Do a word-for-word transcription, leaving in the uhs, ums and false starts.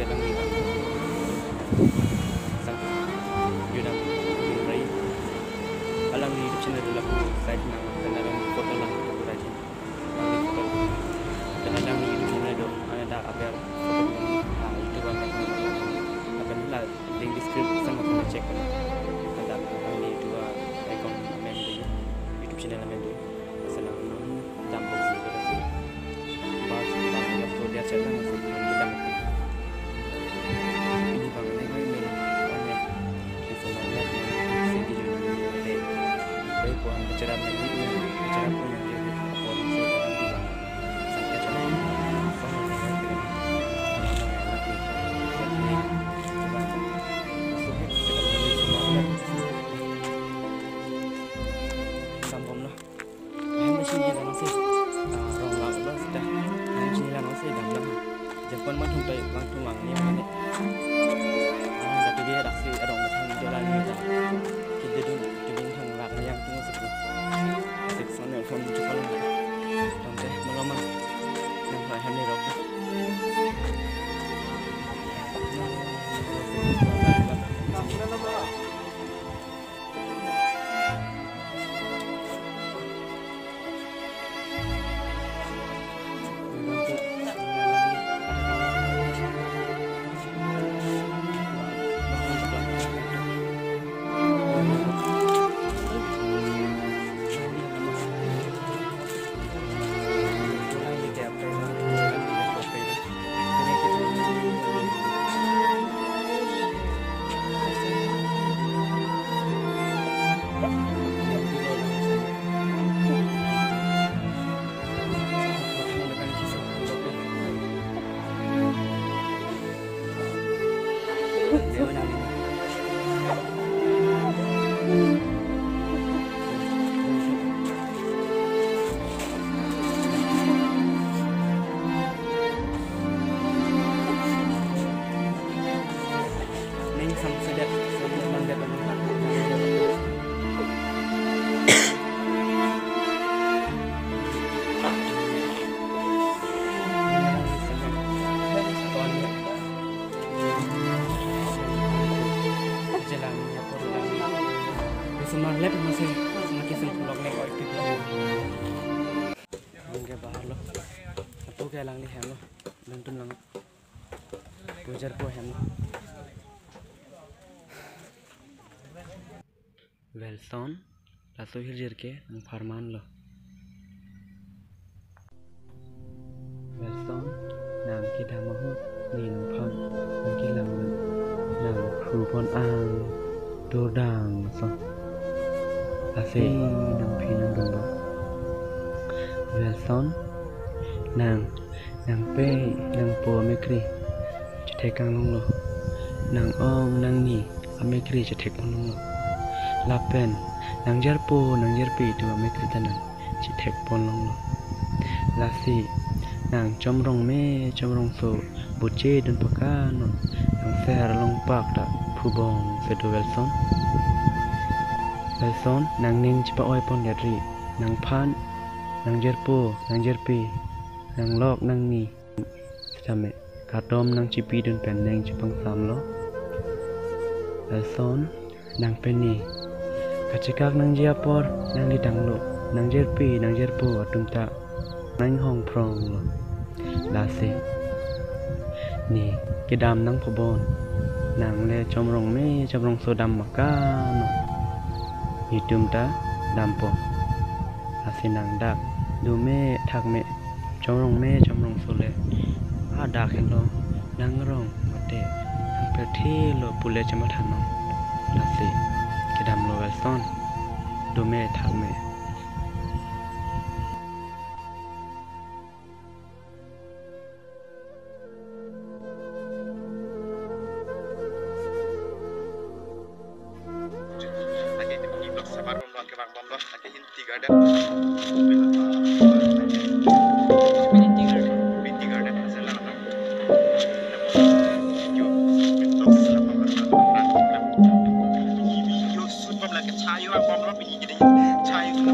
Sang, yun ang, yun rai. Alangli YouTube channel lapu site nang, pen alangli photo lang tu rai. Alangli photo. Pen alangli YouTube channel do, ane dak aber photo lang, ah, YouTube ang, akan la link description mo check ko. Ada alangli YouTube icon amen do, YouTube channel amen do. Asal nang non dam box ni ko si. Bas bang ko dia channel si kita. Ini bang ni ko ini. Ane. Di sana ni si di jun ni. Baik ko ang bicara ni, bicara ko yang dia apa ni si orang di bang. Sampai channel. Phone ni ko. Lagi. Lagi. Masuk ya. Kita boleh semua. Sambom lo. Ahem machine ni lang si. Ah, rong lang lo sita. Ahem machine lang si dam lang. Japan ma thum tai lang thum lang ni ma ni. Ah, tapi dia dak si arong ma thang jalan ni ta. Kita dun tuning thang lang ni yang tung si. Six on phone cukup lang. Tong teh maloma. Yang lain ni rong. Ning samsedet, samsedet mandet. Jalan ya, pura jalan. Di semar lep masih, semakin sempulok nek oi. Oke, bahar lo. Apo ke lang ni hem lo. Lengtun lang. Pujar po hem lo. Welson, laso hirjir ke nang pharman lo. Welson, nang kedam ahut ne nangphan nang kelang lo, nang phu pon ang dordang so. Lasi nang phi nang dun lo. Welson, nang nangpei nangpo amekri chethek kang longlo. Nang-ong nangni amekri chethek pon longlo. Lapen nangjarpo nangjarpi atum amekri ta nang chethek pon longlo. Lasi nang chomrong me chomrongso buche dun pakano, nang seher along pak ta phubong sedo Welson. Welson, nang ning chepa-oi pon detri, nangphan nangjarpo nangjarpi, nanglok nangni sitame kardom nang chipidun pen ning chepangsam lo. Welson, nang pen ni kachekak nangji apor nang ditang lo, nangjarpi nangjarpo atum ta nang hong phrong lo. Lasi ne kedam nang phubon, nang le chomrong me chomrongso dam makano, netum ta dam pon. Lasi nang dak dome thak me chomrong me chomrongso le hadak henlo nang rong mate nang perthe lo pule chematha non. Lasi kedam lo Welson, dome thak me. Lake ini block sabar bom, lake bang bom, lake Inti Garden. Inti Garden. Inti Garden, asal lang. Yo, block sabar. Yo, sut bom lake chayo bom lo, pini jadi chayo.